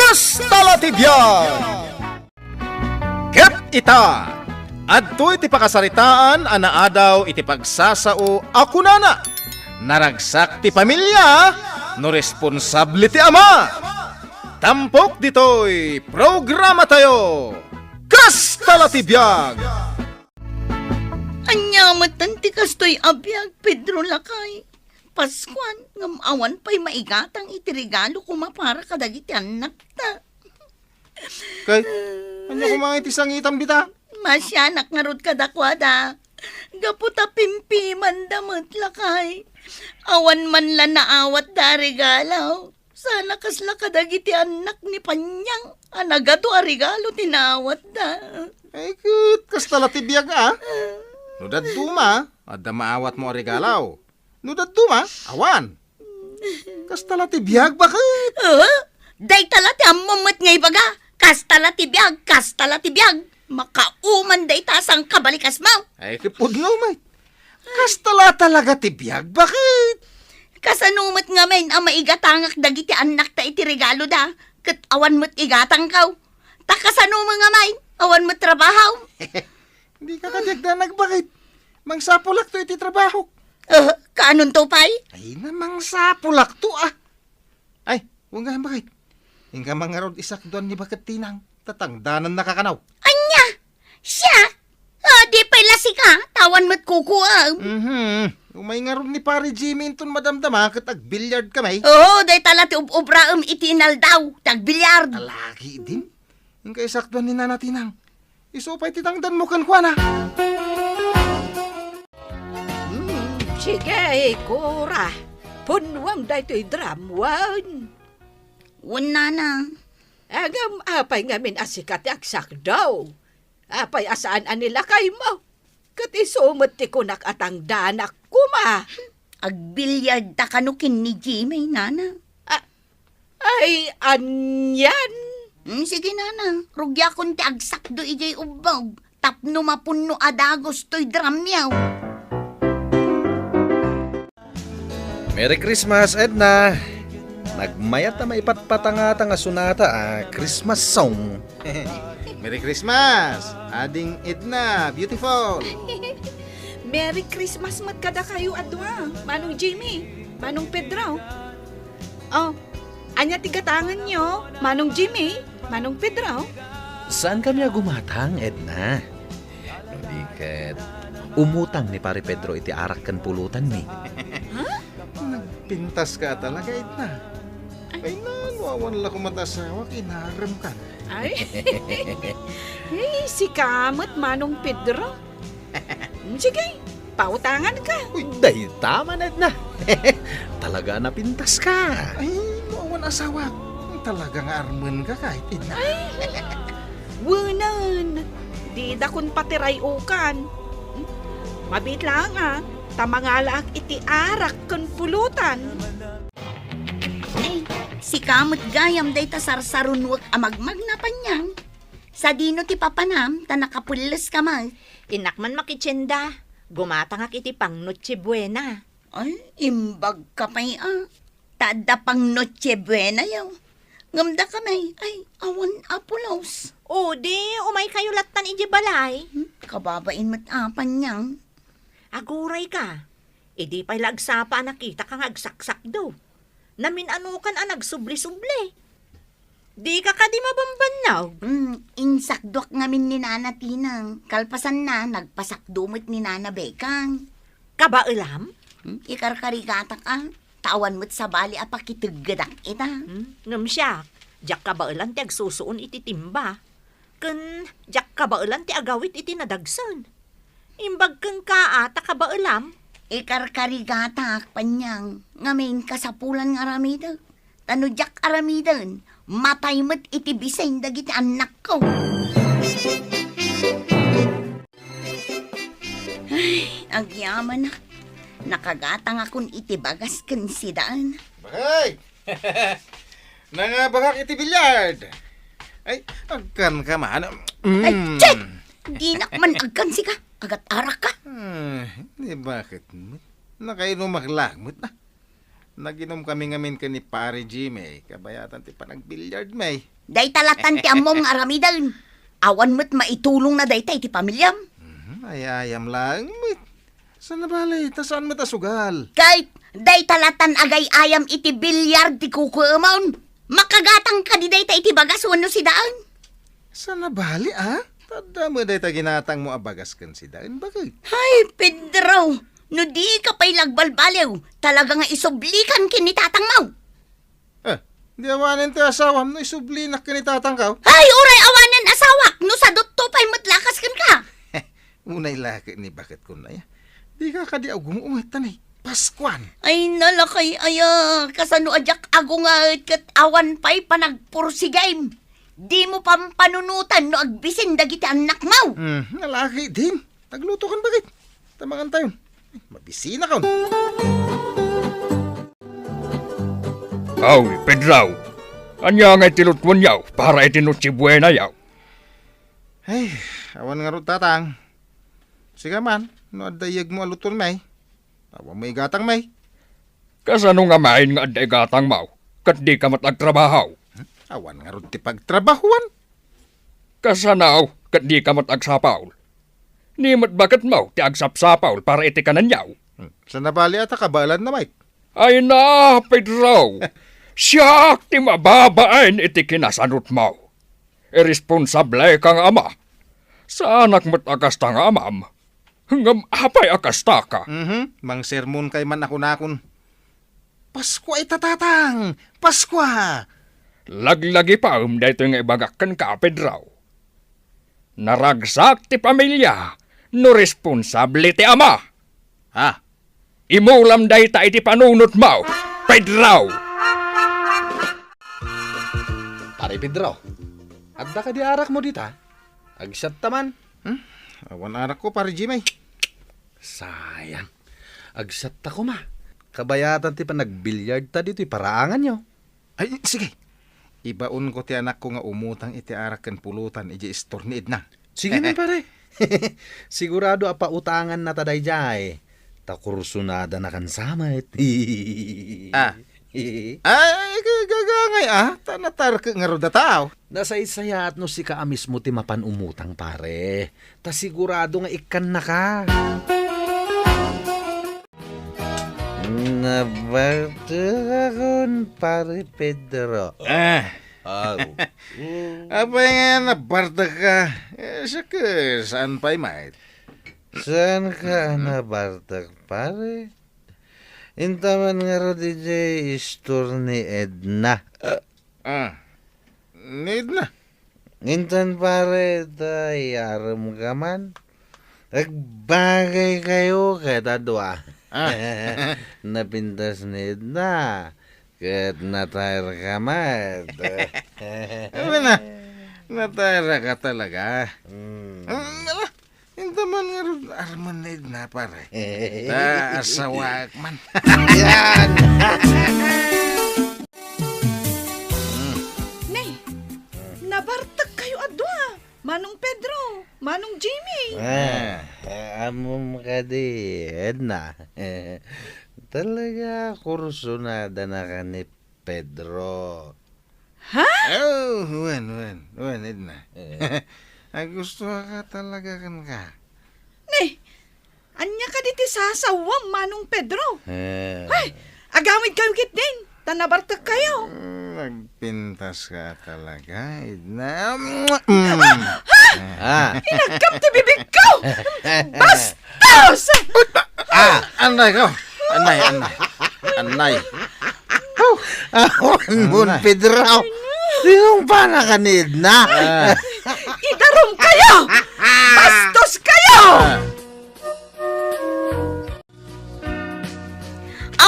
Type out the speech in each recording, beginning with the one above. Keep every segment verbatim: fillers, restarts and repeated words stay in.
Kasta la ti biag! Ket ita, adtoy ti pakasaritaan a naadaw iti pagsasao a kunana, naragsak ti pamilia no responsable ti ama. Tampok ditoy programatayo, Kasta la ti biag! Ania metten ti kastoy a biag, Pedro lakay? Paskuan, ngem awan pay maigatang iti regalo koma para kadagiti annakta. Kay, ania koma iti sangitam dita? Masianak ngarud kadakuada. Gapu ta pimpimanda met lakay. Awan man la naawatda a regalo. Sana kasla kadagiti annak ni Panyang a nagadu a regalo ti naawatda. Ay, ket kasta la ti biag, a? No dadduma, adda maawatmo a regalo. No dadduma, awan. Kasta la ti biag, baket? Ah, dayta la ti ammom met nga ibaga. Kasta la ti biag, kasta la ti biag. Makauman dayta a sangkabalikasmo. Ay, ket pudno met. Kasta la talaga ti biag, baket? Kasano met ngamin a maigatangak dagiti annakta iti regaloda, ket awan met igatangko? Ta kasano met ngamin, awan met trabaho? Dika kadi agdanag, baket? Mangsapulakto iti trabahok. Eh, kaanonto pay? Ay, na mangsapulakto, a. Ay, wen gayam, baket. Inka man ngarud isakduan ni baket Tinang, ta tangdanannaka kano. Ania? Siak? Ah, di pay la sika, ta awan met kukuam. Mhm. Umay ngarud ni Pare Jimmy inton madamdama ket agbiliard kami. Oo, dayta la ti ub-ubraem iti inaldaw, ti agbiliard. Alagi din. Inka isakduan ni Nana Tinang. Isu pay ti tangdanmo kenkuana. Hmm, sige, Cora. Punnuam daytoy drum, wen. Wen, Nana. Ngem apay ngamin a sika ti agsakdo? Apay a saan a ni lakaymo? Ket isu met ti kunak a tangdanak koma. Agbiliardta kano ken ni Jimmy, Nana. A-, ay, anian? Mm, sige, Nana. Rugiakon ti agsakdo idiay ubbog tapno mapunno a dagus toy dramyo. Merry Christmas, Edna! Nagmayat a maipatpatangata nga sonata a Christmas song. Merry Christmas, Ading Edna, beautiful! Merry Christmas met kadakayo a dua, Manong Jimmy, Manong Pedro. Oh, ania ti gatangenyo, Manong Jimmy, Manong Pedro? Saan kami a gumatang, Edna? No di ket, umutang ni Pare Pedro iti arak ken pulutanmi. Ha? Nagpintaska talaga, Edna. Ay. Ay, nano, awan la koma ti asawak, inarem kan. Ay. Ay, sika met, Manong Pedro. Mm, sige, pautanganka. Uy, dayta man, Edna. Talaga a napintaska. Ay, no awan asawak, talaga nga armenka, Edna. Ay, wenen, didakon patiray-ukan. Mabiit laeng a, ta mangalaak iti arak ken pulutan. Ay, sika met gayam dayta sarsarunuek a magmagna, Panyang. Sadino ti papanam, ta nakapelles ka met? Innak man makitienda. Gumatangak iti pang Noche Buena. Ay, imbag ka pay a. Ta adda pang Noche Buena yo. Ngem dakami, ay, awan a pulos. O, di, umay kayo lattan idiay balay. Hmm, kababain met a, Panyang. Aguray ka. Idi pay la agsapa a nakita ka nga agsaksakdo. Namin-anokan a nagsubli-subli. Dika kadi mabambannog? Hmm, insakduak ngamin ni Nana Tinang. Kalpasanna, nagpasakdo met ni Nana Bekang. Kabaelam? Hmm, ikarkarigatak a. Ta awan met sabali a pakiteggedak ita. Hmm, ngem siak, diak kabaelan ti agsusuon iti timba. Ken diak kabaelan ti agawit iti nadagsen. Imbag kenka a ta kabaelam. Ikarkarigatak, Panyang, ngamin kasapulan nga aramidek. Ta no diak aramiden, matay met iti bisin dagiti annakko. Ay, agyamanak. Nakagatangakon iti bagas ken sidaen. Bakay! Nangabagak iti billiard. Ay, agkanka man. Ay, mm. Chet! Dinak man agkan sika. Agat-arak ka. Ah, di bakit mo? Nakainumak lang mo na. Naginom kami ngamin ken ni Pare Jimmy, kabayatan ti panagbilliard mi. Dayta latan ti ammom nga aramiden. Awan met maitulongna dayta iti pamiliam. Mhm, ay-ayam laeng met. Saan a bale, ta saan met a sugal? Ket dayta latan agay-ayam iti billiard ti kukuemon. Makagatang kadi dayta iti bagas wenno sidaen? Saan a bale, a? Ta adda met dayta ginatangmo a bagas ken sidaen, baket? Ay, Pedro! No dika pay nagbalbaliw, talaga nga isublikan ken ni tatangmo. Eh, di awanen ti asawam no isublinak ken ni tatangko? Ay, uray awanen asawak, no sadutto pay met lakas kenka. Unay la ket ni baket kunay. Dika kadi agunget, tanay. Paskuan. Ay, nalakay aya, kasano a diak agunget ket awan pay panagpursigim? Dimo pampanunotan no agbisin dagiti annakmo. Hmm, nalaki din. Tagluto kan bagit. Tamangan tayo. Mabisina ka. Aw, Pedro. Ania nga iti lutuenyo para iti Noche Buena yaw? Ay, awan ngarud, tatang. Sika man, no adda iyegmo a lutuenmi, awan mo igatangmi. Kasano ngamin nga adda igatangmo, ket dika met agtrabaho? Hmm? Awan ngarud ti pagtrabahoan. Kasano, ket dika met agsapul? Ni met baketmo ti agsapsapul para iti kananyo. Hmm. Saan a bale a ta kabaelanna, Mike? Ay na, Pedro! Siak ti mababain iti kinasanotmo. Irresponsableka nga ama. Saanak met a kasta nga amam. Ngem apay a kastaka? Mhm. Mangsermonkay man a kunakon, "Paskua ita, tatang! Paskua!" Laglagipem daytoy nga ibagak kenka, Pedro. Naragsak ti pamilia no responsable ti ama. Ha? Imulam dayta iti panunotmo, Pedro! Pare Pedro, adda kadi arakmo dita? Agsiatta man. Hmm? Awan arakko, Pare Jimmy. Sayang. Agsiatta koma. Kabayatan ti panagbilliard ta ditoy paraanganyo. Ay, sige. Ibaonko ti anakko nga umutang iti arak ken pulutan idiay istor ni Edna. Sige man, pare. Sigurado a pautangannata daydiay. Ta kursunadana kan samet. Ah. Ay, ga-, gagangay, ah. Ta natarkek ngarud a tao. Nasaysayaat no sika a mismo ti mapan umutang, pare. Ta sigurado nga ikkannaka. Nabartekakon, Pare Pedro. Ah. Aw. Apay nga nabartekka? Eh, siak, saan pay met? Saanka a nabartek, pare? Intaman ngarud idiay istor ni Edna. Ah. Ni Edna? Intan, pare, ta iyaremka man. Agbagaykayo ket a dua. Ah. Napintas ni Edna, ket natayrka met. Awan na, natayrka talaga. Hmm. Hmm, ala, intaman ngarud, armen ni Edna, pare. Ta asawaek man. Yan. Hmm. Nay, nabartekkayo a dua. Manong Pedro, Manong Jimmy. Ah, ah, ammom kadi, Edna. Talaga, kursunadana kan ni Pedro. Ha? Oh, wen, wen, wen, Edna. Eh. Agustoka talaga kenka. Ni, ania kadi ti sasawam, Manong Pedro? Eh. Ay, agawidkayo ketdin, ta nabartekkayo. Mm, nagpintaska talaga, Edna. Mm. Ah. Inagkam ti bibigko! Bastos! Ah, anay ko. Anay, anay. Anay. Awan mo, Pedro. Sinong pa nakanid na? Ah. Idarumkayo! Bastoskayo! Ah.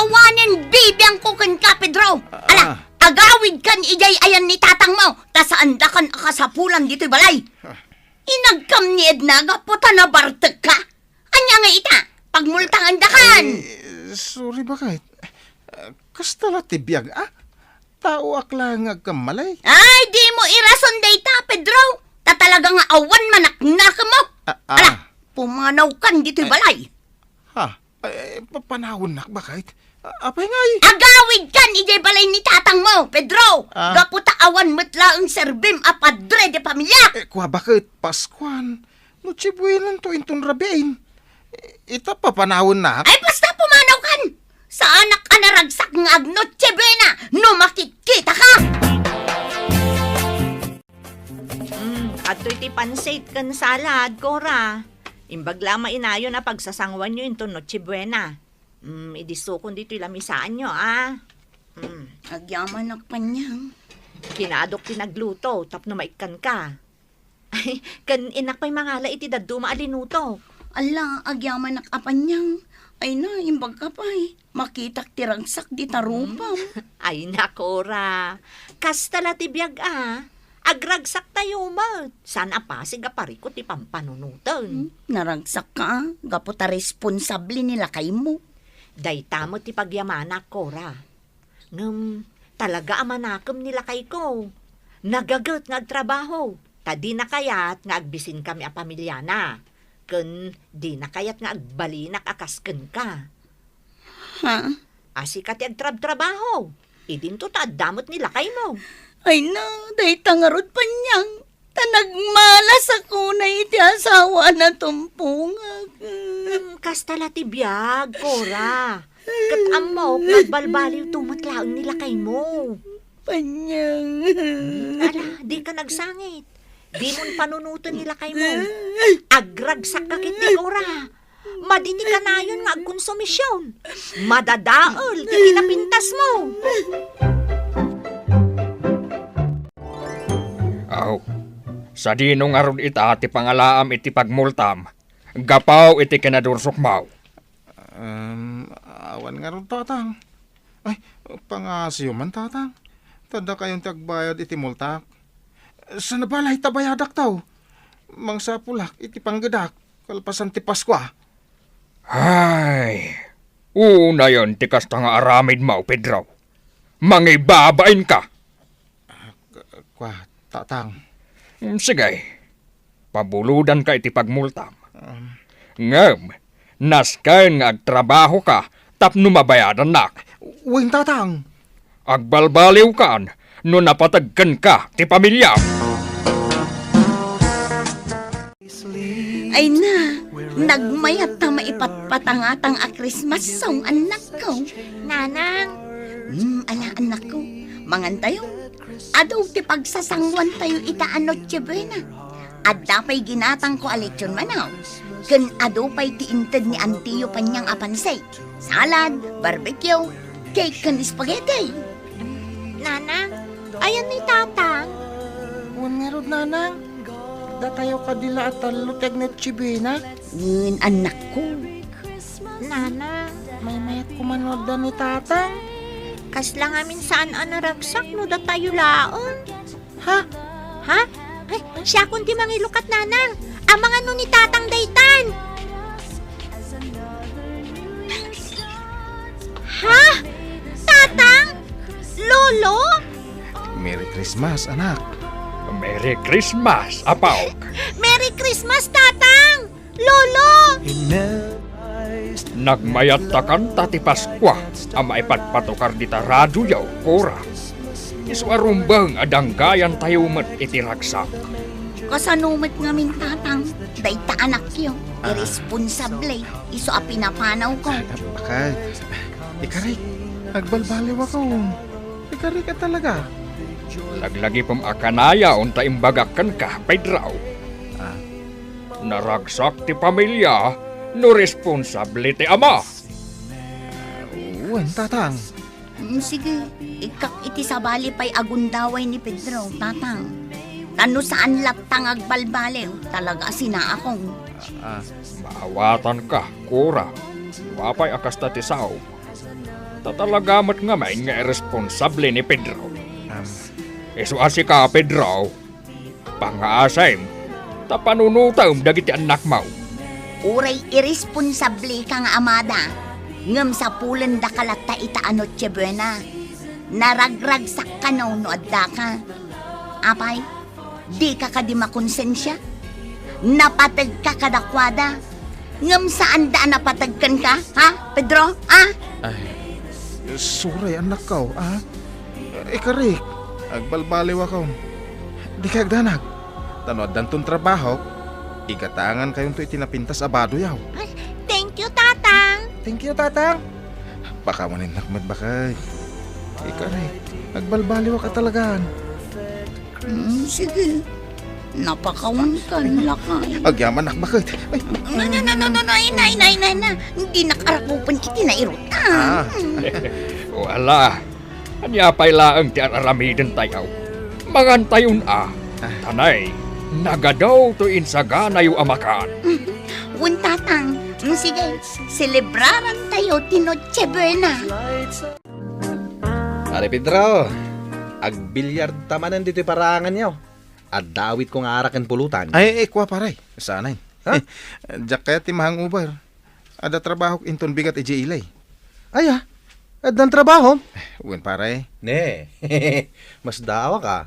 Awanen bibiangko kenka, Pedro. Ala, ah, agawidkan idiay ayan ni tatangmo, ta saandakan a kasapulan ditoy balay. Ah. Inagkam ni Edna gapu ta nabartekka. Ania nga ita, pagmultaandakan. Ay, sorry, baket. Ah, kasta la ti biag, ah. Taoak la nga agkammalay. Ay, dimo irason dayta, Pedro. Ta talaga nga awan manaknakemmo. Ah, ah. Ala, pumanawkan ditoy balay. Ha? Ay, pa-, panawannak, baket. A-, apay ngay? Agawidkan idiay balay ni tatangmo, Pedro! Ah. Gapu ta awan met laeng serbim a padre de pamilya! Eh, kua, baket, Paskuan. Noche Buenanto inton rabiin. I-, ita papanawennak. Ay, basta pumanawkan! Saanak a naragsak nga ag-Noche Buena no makitkitaka! Mm, adtoy ti pansit ken salad, Cora. Imbag la mainayon a pagsasanguanyo inton Noche Buena. Mm, idisukon ditoy lamisaanyo, a. Mm. Agyamanak, Panyang. Kinaadok ti nagluto tapno maikkanka. Ay, ken innak pay mangala iti dadduma a linutok. Ala, agyamanak a, Panyang. Ay na, imbagka pay. Makitak ti ragsak dita rupam. Ay, Cora. Kasta la ti biag a. Agragsaktayo met. Saan a pasig a parikut ti pampanunoten. Hmm, naragsakka, gapu ta responsable ni lakaymo. Dayta met ti pagyamanak, Cora. Ngem, talaga a manakem ni lakayko. Nagaget nga agtrabaho, ta dina kayat nga agbisinkami a pamiliana. Ken dina kayat nga agbalinak a kas kenka. Ha? A, sika ti agtrabtrabaho. Idinto ta adda met ni lakaymo. Ay na, dayta ngarud, Panyang. Ta nagmalasakon iti asawa a natumpongak. Hmm, kasta la ti biag, Cora. Ket ammok nga agbalbaliwto met laeng ni lakaymo. Panyang. Hmm, ala, dika agsangit. Dimon panunoten ni lakaymo. Agragsakka ketdi, Cora. Madi ti kanayon nga agkonsumision. Madadael ti kinapintasmo. Aw, sadino ngarud ita ti pangalaam iti pagmultam gapu iti kinadursokmo? Em, awan ngarud, Tatang. Ay, pangngaasim man, Tatang. Ta dakayon ti agbayad iti multak. Saan a balay ta bayadakto. Mangsapulak iti panggedak kalpasan ti Paskua. Ay, unayen ti kasta nga aramidmo, Pedro. Mangibabainka. Ah, k-, kua, Tatang. Mm, sige. Pabulodanka iti pagmultam. Um. Ngem, nasken nga agtrabahoka tapno mabayadannak. Wen, Tatang. Agbalbaliwkan no napateg kenka ti pamiliam. Ay na, nagmayat ta maipatpatangatang a Christmas song, annakko. Nanang. Hmm, ala, annakko. Mangantayo. Adu ti pagsasanguantayo ita a Noche Buena. Adda pay ginatangko a lechon manok. Ken adu pay ti inted ni antiyo Panyang a pansit, salad, barbecue, cake ken spaghetti. Nanang, ayan ni Tatang? Wen ngarud, Nanang. Datayo kadi la a tallo ti ag-Noche Buena. Wen, annakko. Nanang. Maymayat koma no adda ni Tatang. Kasla ngamin saan a naragsak no datayo laeng. Ha? Ha? Ay, siakon ti mangilukat, Nanang. Amangan no ni Tatang daytan. Ha? Tatang? Lolo? Merry Christmas, anak. Merry Christmas, apok. Merry Christmas, Tatang! Lolo! Nagmayat ta kanta ti Paskua a maipatpatukar dita radioyo, Cora. Isu a rumbeng a danggayantayo met iti ragsak. Kasano met ngamin, Tatang? Dayta anakyo, ah, irresponsable, isu a pinapanawko. Bakay, ikarik, agbalbaliwakon. Ikarik a talaga. Laglagipem a kanayon ta imbagak kenka, Pedro. Ah. Naragsak ti pamilya no responsable ti ama. Wen, Tatang. Mm, sige, ikkak iti sabali pay a gundaway ni Pedro, Tatang. Ta no saan latta nga agbalbaliw, talaga a sinaakon. Ah. Maawatanka, Cora. Apay a kasta ti sao? Ta talaga met ngamin nga irresponsable ni Pedro. Am. Isu a sika, Pedro, pangngaasim, ta panunotem dagiti annakmo. Uray irresponsableka nga amada, ngem sapulendaka latta ita a Noche Buena. Naragragsak kano no addaka. Apay, dika kadi makonsensia? Napategka kadakuada, ngem saanda a napateg kenka, ha, Pedro? Ha? Ay, Suray, annakko, a? Ikarik, agbalbaliwakon. Dikay agdanag. Ta no addanton trabahok, igataangankayonto iti napintas a badoyo. Ay, thank you, Tatang. Thank you, Tatang. Pakawaninnak met, baket. Ikarik, agbalbaliwak a talagan. Hmm, sige. Napakawankan, lakay. Agyamanak, baket. Ay. No, no, no, no, no, no, ay, nay, nay, nay, na. Dinak arakupen iti nairutan. Ah. O, ala. Ania pay laeng ti ar-aramidentayo? Mangantayon a. Ah. Tanay, nagadaw to insaganayo a makan. Wen, Tatang. Mm, sige, selebrarantayo ti Noche Buena. Pare Pedro, agbilyar ta manen ditoy paraanganyo. Adda awitko nga arak ken pulutan. Ay, ay, kua, pare. Sanay. Ha? Diak kayat ti mahangover. Adda trabahok inton bigat idiay ili. Aya, addan trabaho? Wen, pare. Ne, masdaawak a.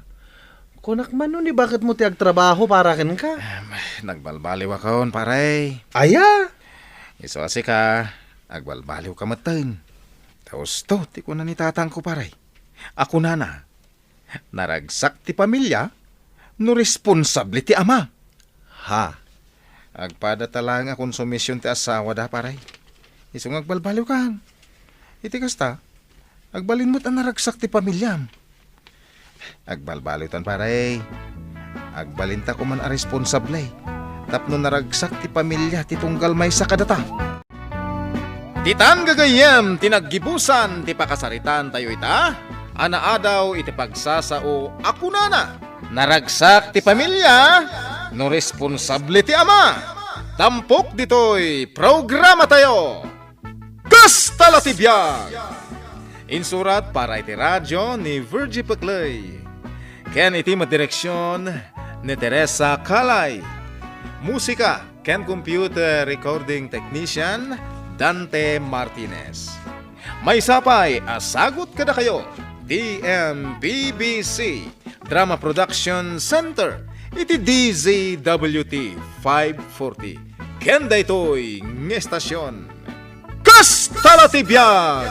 Kunak man no ni baketmo ti agtrabaho para kenka? Em, nagbalbaliwakon, pare. Aya? Isu a sika, agbalbaliwka metten. Ta usto ti kuna ni tatangko, pare. A kunana, naragsak ti pamilia no responsable ti ama. Ha? Agpadata laeng a konsumision ti asawada, pare. Isu nga agbalbaliwkan. Iti kasta, agbalin met a naragsak ti pamiliam. Agbalbaliwtan, pare. Agbalinta koman a responsable tapno naragsak ti pamilia ti tunggal maysa kadata. Ditan gagayyem ti naggibusan ti pakasaritantayo ita a naadaw iti pagsasao a kunana, "Naragsak ti pamilia no responsable ti ama." Tampok ditoy programatayo, Kasta la ti biag! Insurat para iti radio ni Virgie Pecley ken iti madireksion ni Teresa Calay. Musika ken computer recording technician, Dante Martinez. Maysa pay a sagut kadakayo, T M P B C Drama Production Center, iti D Z W T five forty. Ken daytoy nga estasion, Kasta la ti biag!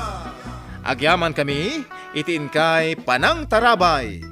Agyamankami iti inkay panangtarabay.